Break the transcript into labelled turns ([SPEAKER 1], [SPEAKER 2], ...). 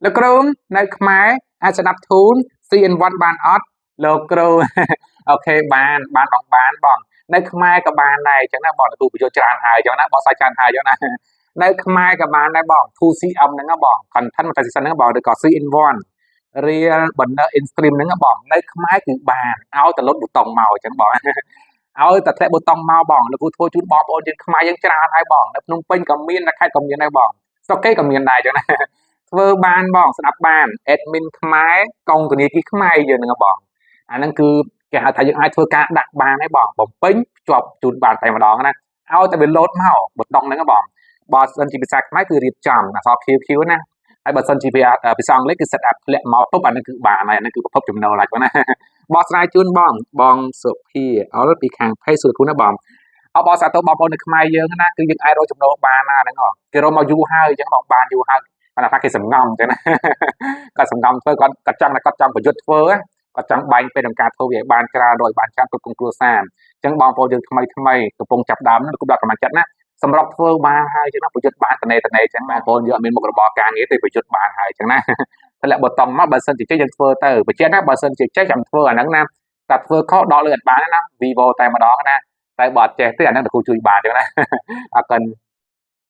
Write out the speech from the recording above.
[SPEAKER 1] លោកគ្រូនៅខ្មែរអាចស្ដាប់ tool 3 in 1 បានអត់លោកគ្រូ? OK បានបានបងបានបងនៅខ្មែរក៏បានដែរអញ្ចឹងណាបងទទួលប្រយោជន៍ច្រើនហើយអញ្ចឹងណាបងសាច់ច្រើនហើយអញ្ចឹងណានៅខ្មែរក៏បានដែរបង 2CM ហ្នឹងណាបង content monetization ហ្នឹងបងឬក៏ 3 in 1 Reel banner in stream ហ្នឹងណាបងនៅខ្មែរគឺបានឲ្យតែលុតប៊ូតុងមកអញ្ចឹងបងឲ្យតែធ្លាក់ប៊ូតុងមកបងលោកគ្រូធ្វើជូនបងប្អូនយើងខ្មែរយើងច្រើនហើយបងនៅភ្នំពេញក៏មាននៅខេត្តក៏មានដែរបងស្រុកគេក៏មានដែរអញ្ចឹងណាធ្វើបានបងស្ដាប់បាន admin ខ្មែរកងធនាគារខ្មែរយើងហ្នឹងបងអាហ្នឹងគឺគេហៅថាយើងអាចធ្វើការដាក់បានហើយបងបំពេញភ្ជាប់ជូនបានតែម្ដងណាឲ្យតែវាលោតមកប៊ូតុងហ្នឹងបងបើសិនជាភាសាខ្មែរគឺរៀបចំអក្សរ QQ ណាហើយបើសិនជាភាសាអង់គ្លេសគឺ set up ធ្លាក់មកពុបអានេះគឺបានហើយអានេះគឺប្រភពចំណូលហើយបងណាបោះស្រាយជូនបងបងសុភាអល់ពីខាង page សុខណាបងអបអរសាទរបងប្អូននៅខ្មែរយើងណាគឺយើងអាចរកចំណូលបានណាហ្នឹងគេរកមកយូរហើយអញ្ចឹងបងបានយូរហើយគាត់ថាគេសំងំអញ្ចឹងណាគាត់សំងំធ្វើគាត់គាត់ចង់គាត់ចង់ប្រយុទ្ធធ្វើគាត់ចង់បែងពេលក្នុងការធ្វើវាឲ្យបានច្រើនរយបានច្រើនគ្រប់គ្រួសារអញ្ចឹងបងប្អូនយើងថ្មីថ្មីកំពុងចាប់ដើមណាគប់ដល់កម្លាំងចិត្តណាសម្រាប់ធ្វើបានហើយអញ្ចឹងណាប្រយុទ្ធបានតនេតនេអញ្ចឹងបងប្អូនយើងអត់មានមុខរបរការងារទេប្រយុទ្ធបានហើយអញ្ចឹងណាធ្លាក់ប៊ូតុងមកបើសិនជាចេះយើងធ្វើទៅបញ្ជាក់ណាបើសិនជាចេះចាំធ្វើអាហ្នឹងណាតែធ្វើខុសដកលុយអត់បានណា Vivo តែម្ដងណាតែបើអត់ចេះទេអាហ្នឹងតើគ្រូជួយបានអញ្ចឹងណាអរគុណ។